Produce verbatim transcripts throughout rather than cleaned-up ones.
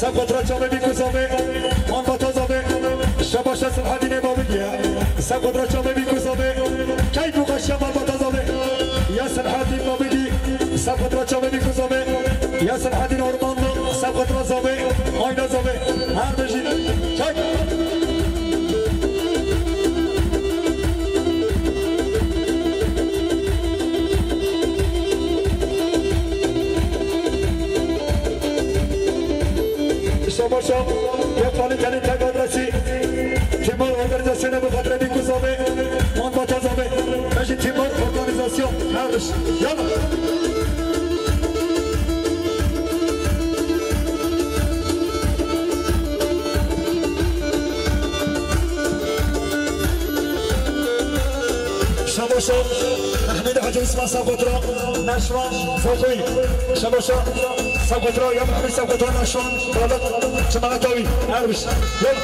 Sefqatra çavê bî ku zavê, malbata zavê. Şebaşa Selhadînê Babigî ye. Sefqatra çavê bî ku zavê. Keyf û xweşiya malbata zavê. Ya Selhadîn Babigî. Sefqatra çavê bî ku zavê. Ya Selhadîn Ormanlı. Sefqatra zavê. Ayna zavê. Her bijî. Çek. Şabaşa, ya Xalî Xalî Tegadresi, Timur organizasyonu bi xatirê bî ku zavê, man bata zavê, bejî Timur organizasyon, her iş, yalla. Şabaşa, Mehmet Hacı Osman Sakotra, Neşvan, Fokuy. Şabaşa, Sakotra, ya Mehmet Sakotra, Neşvan, Balık, Çımağatavi, Erbiş. Yol.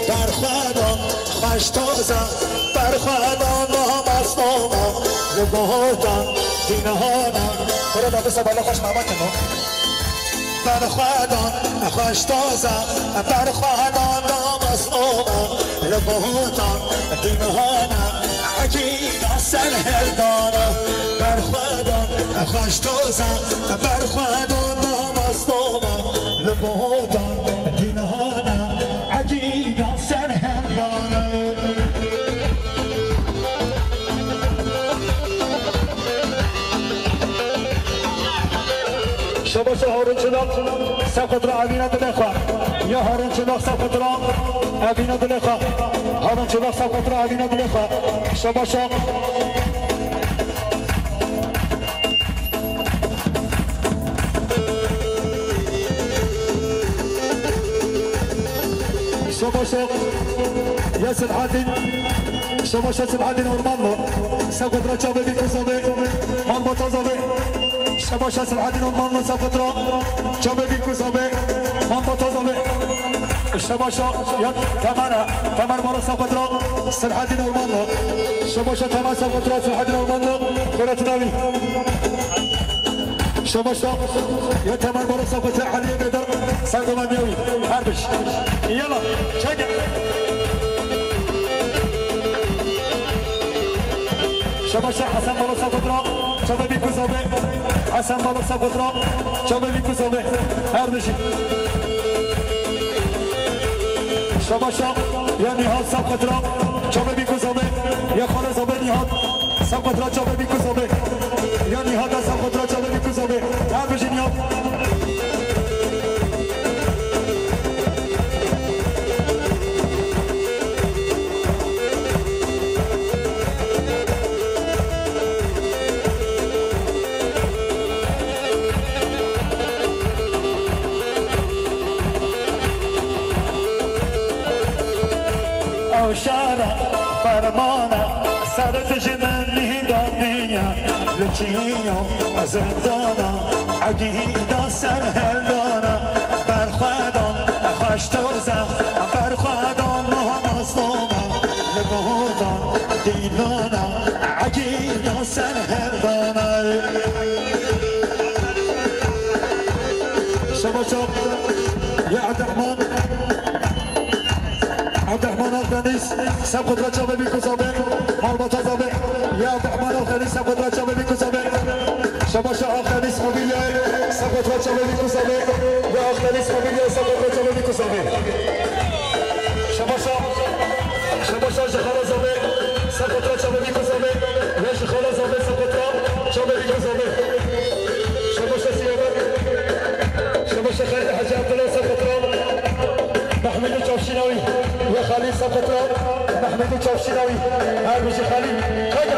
Berxwedan xweş taze, berxwedan namastana, li botan dînhana. Xweda da bise bala xweş mama kino. Berxwedan xweş taze, berxwedan namastana, li botan dînhana, egîna ser hildana. Berxwedan xweş taze, berxwedan namastana, li botan dînhana, egîna ser hildana. Şabaşa Harun Çolak, Sefqatra evîna dilê xwe. Ya Harun Çolak Sefqatra evîna dilê xwe. Harun Çolak Sefqatra evîna dilê xwe. Şabaşa. Şabaşa. Ya Selhadîn. Şabaşa Selhadîn Ormanlı. Sefqatra çavê bî ku zavê. Malbata zavê. Şebaşa Selhadîn Ormanlı Sefqatra. Çavê bî ku zavê. Malbata zavê. Şebaşa ya Temera. Temer Balık Sefqatra. Selhadîn Ormanlı. Şebaşa Temer Sefqatra. Selhadîn Ormanlı. Kuretinavi. Şebaşa ya Temer Balık Sefqatra. Aliye Bedar. Serdar Miyavi. Her biş. Yala. Çek. Şebaşa Hasan Balık Sefqatra. Çavê bî ku zavê. Hesen Balık Sefqatra. Çavê bî ku zavê. Her bijî. Şebaşa ya Nihat Sefqatra. Çavê bî ku zavê. Ya xale zavê Nihat. Sefqatra çavê bî ku zavê. Ya Nihat Sefqatra çavê bî ku zavê. Her bijî Nihat. Ew şara fermana ser dijmin nîda dinya, li çiya zindana, egîda ser heldana, berxwedan xweş toza, berxwedan mamastoba, li botan dînana, egîda ser heldana. Şebaşa ya Abdurrahman. Abdurrahman Akdeniz, Sefqatra çavê bî ku zavê. Malbata zavê. Ya Abdurrahman Akdeniz, Sefqatra çavê bî ku zavê. Şebaşa Akdeniz Mobilya, Sefqatra çavê bî ku zavê. Ya Akdeniz Mobilya, Sefqatra çavê bî ku zavê. Şebaşa, Şebaşa ji xala zavê, Sefqatra çavê bî ku zavê. Ya ji xala zavê, Sefqatra çavê bî ku zavê. Şebaşa Siyamet. Şebaşa Xalîd Hacı Abdullah Sefqatra. Mehmûdî Çavşînawî. Ya Xalîd Sefqatra. Mehmûdî Çavşînawî. Her bijî Xalîd. Haydi.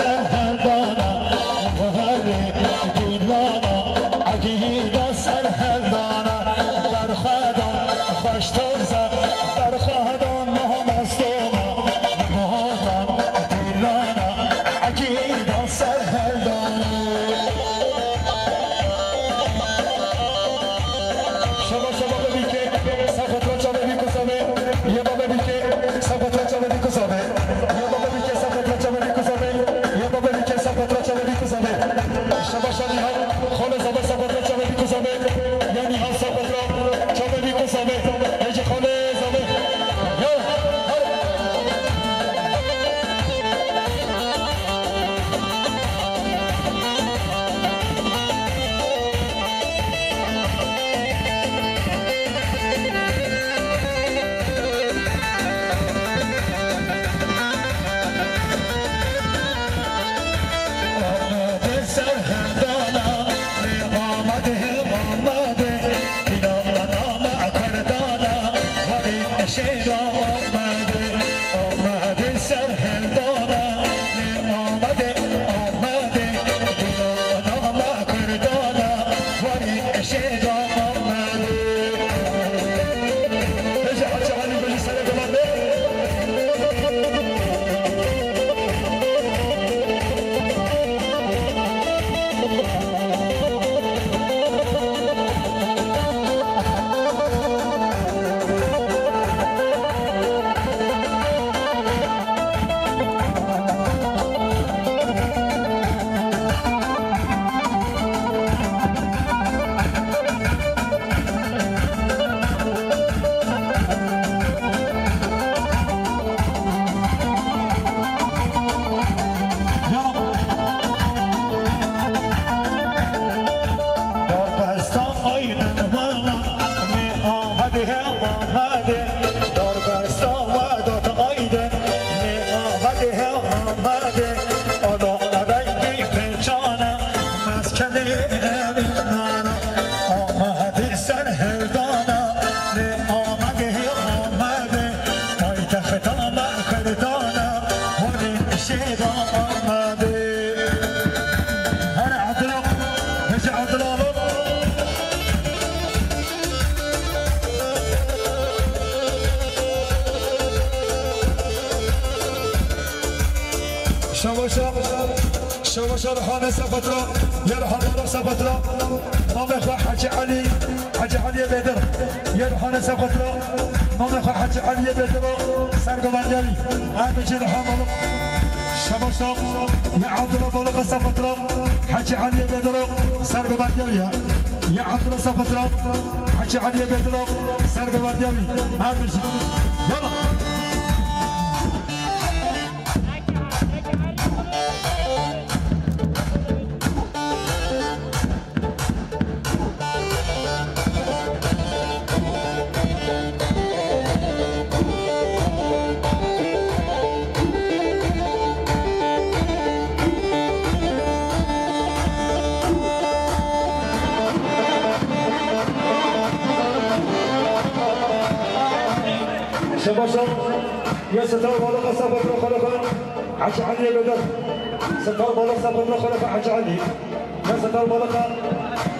Serhildana, Buharê Dîlana, Egîda Serhildana, Berxwedan, Xweştoza, Berxwedan, Mamostoma, Buhardan Dîlana, Egîda Serhildana. Şaba şaba bebîkê, sefetra çavê bî kusavê, ye baba bîkê, sefetra çavê bî kusavê. Ya baba bîkê sefetra çavê bî kusavê. Ya baba bîkê sefetra çavê bî kusavê. Şaba şanî ha, xole zaba sefetra çavê bî kusavê. Yanî ha sefetra çavê bî kusavê. Ece xole zaba. Ya, hadi. Amade serhildana, Amade, Amade, inanma nama kurdana, vay eşeğe Amade, Amade serhildana, Amade, Amade, inanma nama kurdana, vay eşeğe Amade. Bêje Hacî Elî, bêje serê guman be. Darbesta aydın vana, ne Amade he Amade. Darbesta Vedat aydın, ne Amade he Amade. Ana rengî pêçana, meskenê evîn nana. Amade serhildana, ne Amade he Amade. Paytexta me kurdana, holê şêra Amade. Her Adil, Hacî Adil oğlum. Şaba şaba. Şaba şaba, hane sefetra, yer hane sefetra. Namê xwe Hacî Elî, Hacî Elî Bêdir. Yer hane sefetra. Namê xwe Hacî Elî Bêdir. Sergovendiyarî. Em jî hamalı. Şaba şaba. Ya Abdullah Balık sefetra. Hacî Elî Bêdir. Sergovendiyarî ya. Ya Abdullah sefetra. Hacî Elî Bêdir. Sergovendiyarî. Em jî. Yala. Şebaşa, ya Setar Balık, Sefer Balık, Hacı Ali'ye bedel. Setar Balık, Sefer Balık, Hacı Ali. Ya Setar Balık,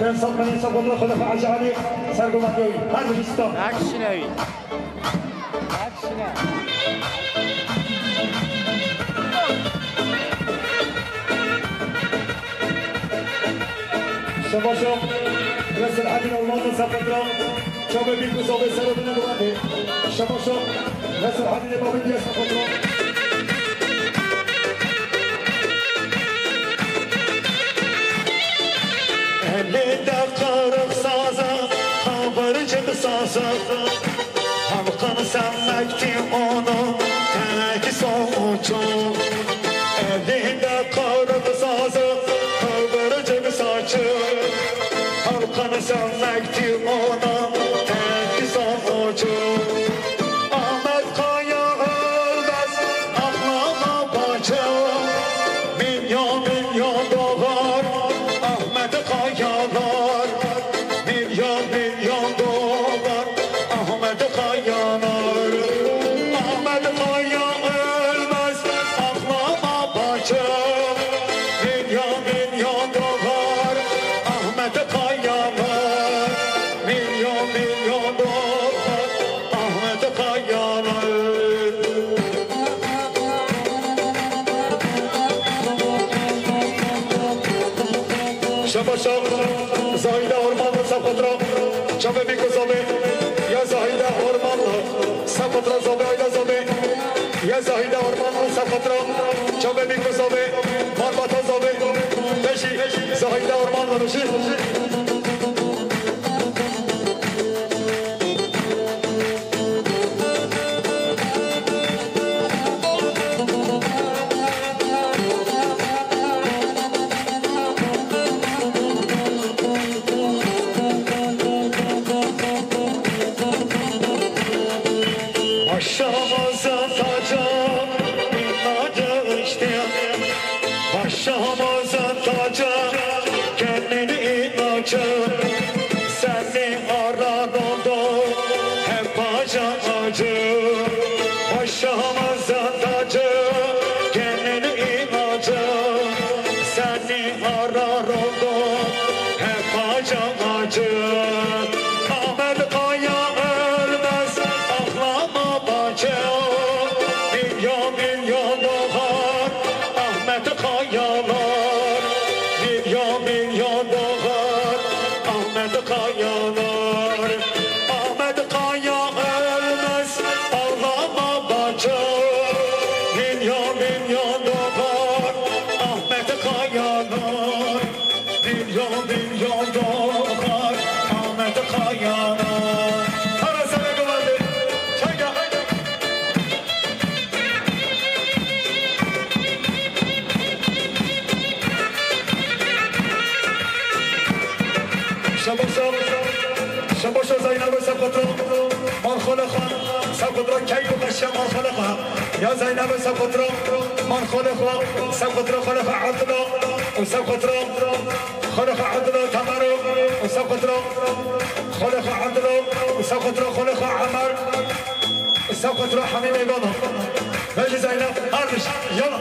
ben satmayın, Sefer Balık, Hacı Ali. Sergo Matyoy. Hadi bir stop. Action. Action. Şebaşo, Resul Emin Almanlı Sapatra, Çabê Bîk û Sabê Serê Bine Gulandê. Şebaşo, Resul Emin Almanlı Sapatra. Elinde kırık sazı, kabarcık sazı. Halkın sevmekti onun tek sonucu. Elinde karın sazı, kıvırcık saçı. Halkın sevmekti onun tek sonucu. Ahmet Kaya ölmez, ağlama bacım. Milyon milyon doğar Ahmet Kayalar. Milyon milyon doğar Ahmet Kayalar. Ahmet Kaya ölmez, ağlama bacım. Paşa, Zahide Ormanlı Sakotra, Çavê Bîko Zobê, ya Zahide Ormanlı Sakotra Zobê, Ayda Zobê, ya Zahide Ormanlı Sakotra, Çavê Bîko Zobê, Marbata Zobê, Beşî, Zahide Ormanlı Beşî. Başa mazataca inacı işte. Başa mazataca kendini inacı. Seni arar oldu hep acı acı. Başa mazataca kendini inacı. Seni arar oldu hep acı acı. Ahmet Kaya ölmez, ağlama bacı. Milyon milyon doğar Ahmet Kayalar. Milyon milyon doğar Ahmet Kayalar. Ahmet Kaya ölmez, ağlama bacı. Milyon milyon doğar Ahmet Kayalar. Milyon milyon doğar Ahmet Kaya'nın. Hara sana güvendim. Çay gel, haydi. Şabaşa, şabaşa Zeynep Sepkotra, Marxole Xan, Sepkotra, Keyko Kaşya Marxole Xan. Ya Zeynep Sepkotra, Marxole Xan, Sepkotra, Xole Xan Abdullah, Sepkotra. Xole xwe Abdullah Tamaro, Usa Xotro. Xole xwe Abdullah, Usa Xotro, Xole xwe Amar, Usa Xotro Hamî Meyvano. Vejî Zeynep, ardiş, yala.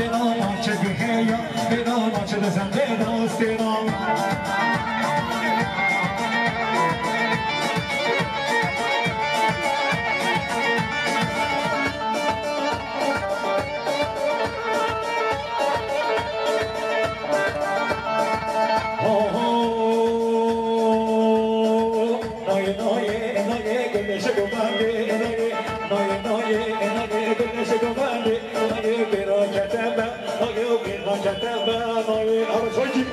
Çêna naçe guhê ya, bêna naçe de zembê dostêna. Ho, ho. Nayê, nayê, nayê, gulê şigovandê, nayê. Nayê, nayê, nayê, gulê şigovandê, nayê, bêra kete be, nayê, bêra kete be, nayê. Ara çaycı.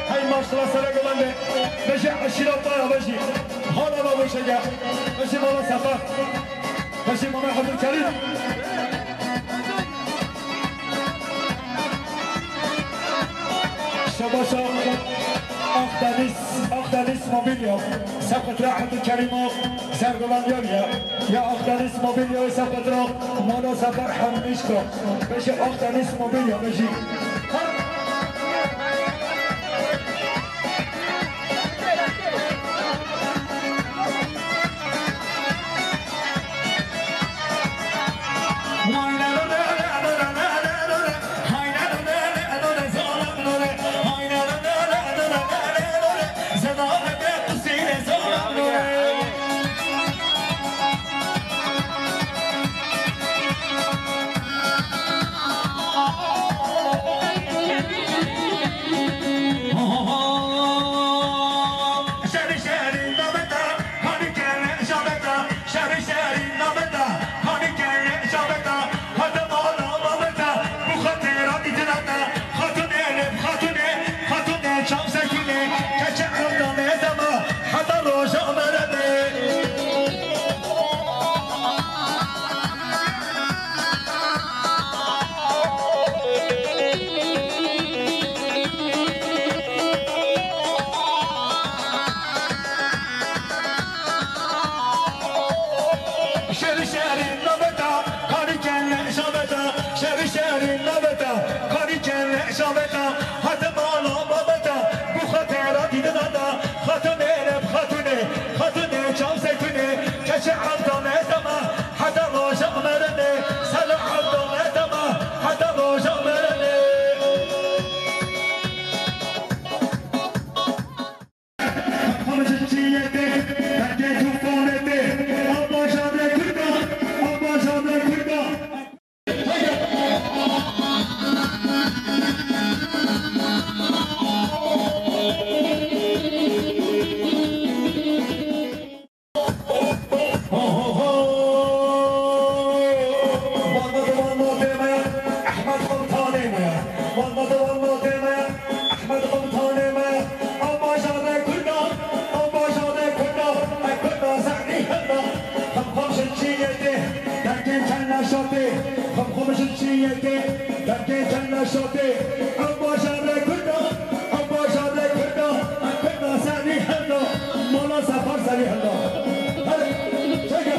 Hey maşallah, sere gulende. Beşi aşira para beşi. Hala da bu şeker. Beşi bana sefer. Beşi bana Abdülkerim. Şebaşa Akdeniz, Akdeniz Mobilya. Sepetra Abdülkerim o. Sergolan diyor ya. Ya Akdeniz Mobilya, Sepetra. Mono Sefer Hammişko. Beşi Akdeniz Mobilya, beşi. Ew bajarê Kurda, ew bajarê Kurda, Kurda serî hilda, mala Sefar serî hilda. Hadi, çeke.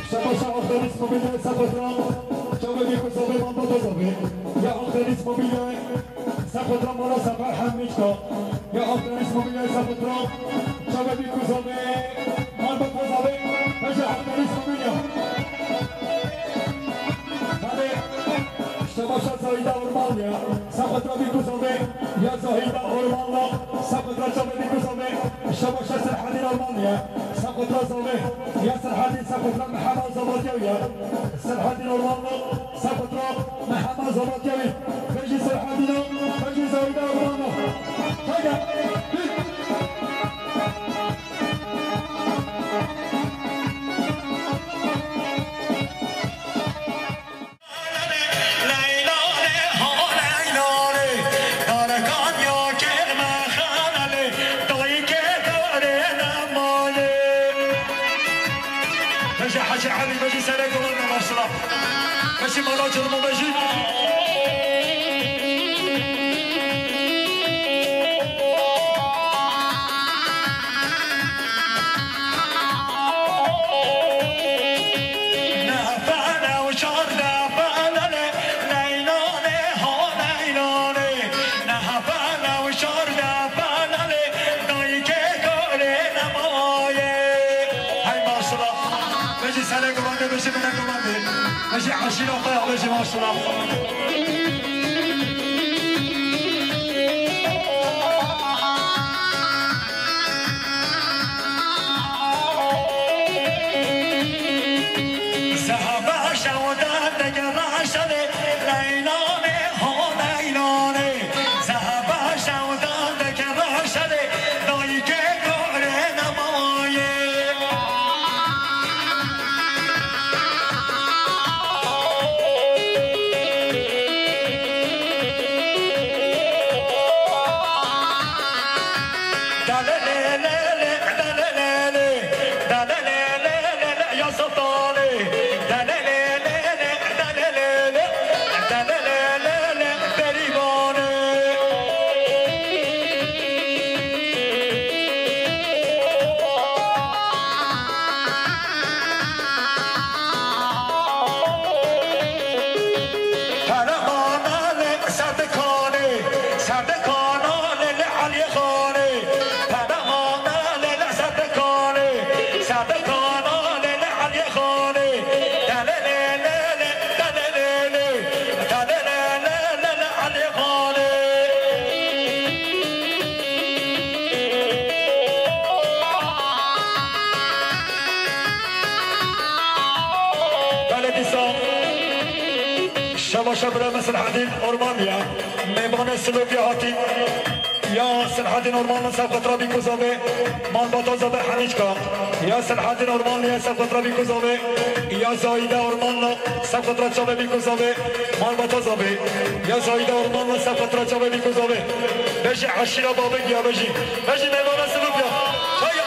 Şebaşa Akdeniz Mobilya Sefetra, çavê Bîkû Zobê, Malbata Zobê. Ya Akdeniz Mobilya Sefetra, mala Sefer Hemîçka. Ya Akdeniz Mobilya Sefetra, çavê Bîkû Zobê, Malbata Zobê. Beşe Akdeniz Mobilya. Hadi, Şebaşa Zahîda Ormanlı ya. Sefetra Bîkû Zobê, ya Zahîda Ormanlı. Sefetra çavê Bîkû Zobê. Şebaşa Serhedîn Ormanlı ya. Sefetra Zobê, ya Serhedîn, Sefetra Mehema Zobatyawi ya. Serhedîn Ormanlı, Sefetra Mehema Zobatyawi. Bejî Serhedîna, bejî Zahîda Ormanlı. Haydi. Bejî Hecî Elî, bejî serê gulan, maşallah. Bejî mala Cilmo, bejî. Hey maşallah. Bejî serê gulan de, bejî mine gulan de. Bejî eşîra xwe ya, bejî maşallah. Sehaba şewdan de geraşane, leylane, ho leylane. Sehaba şewdan de geraşane, dayike kore nemaye. Şebireme Selhedîn Ormanliya, mêvanê Silopya hatî. Ya Selhedîn Ormanlı, sewqet rabî ku zavê, malbata zavê Henîçka. Ya Selhedîn Ormanlı, ya sewqet rabî ku zavê. Ya Zahide Ormanlı, sewqet ra çavê bî ku zavê, malbata zavê. Ya Zahide Ormanlı, sewqet ra çavê bî ku zavê. Bejî eşîra babê giya bejî. Bejî mêvana Silopya. Çaya.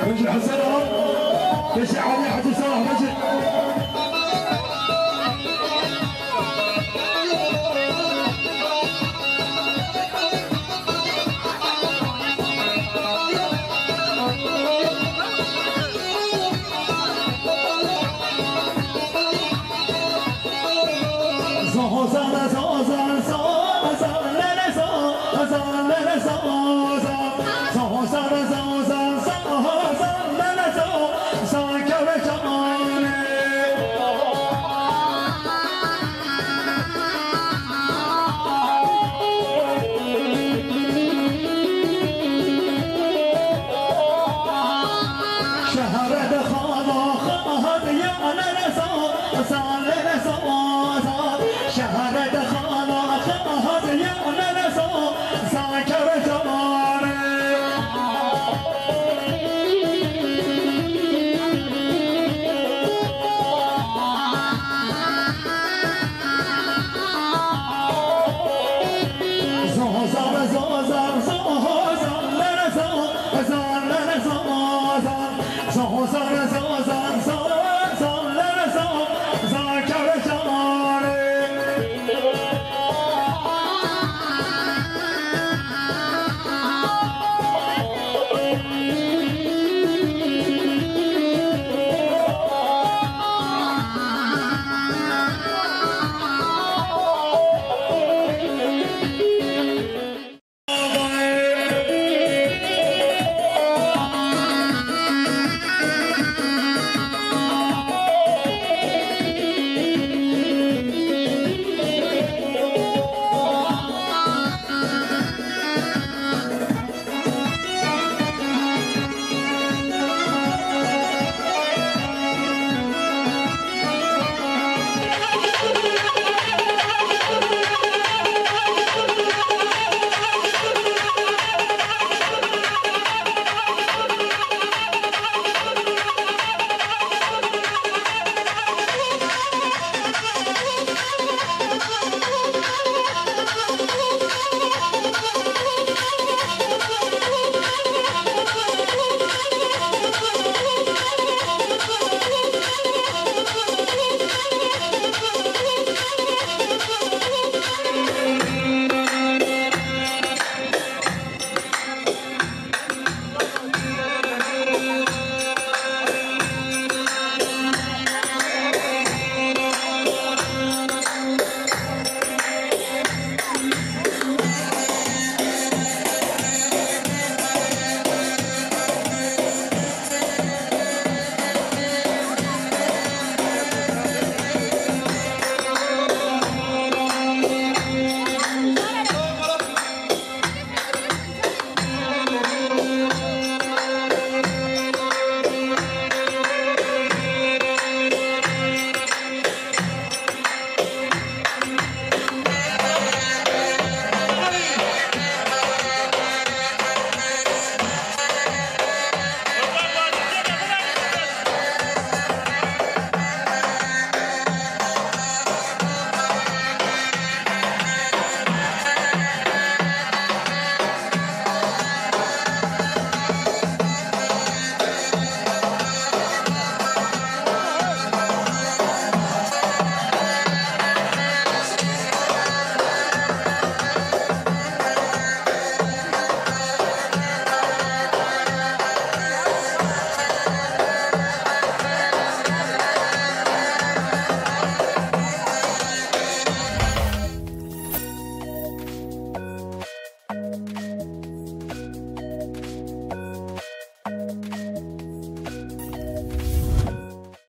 Bejir Hesen Ağa, Bejir Ali Hacı Salah, Bejir.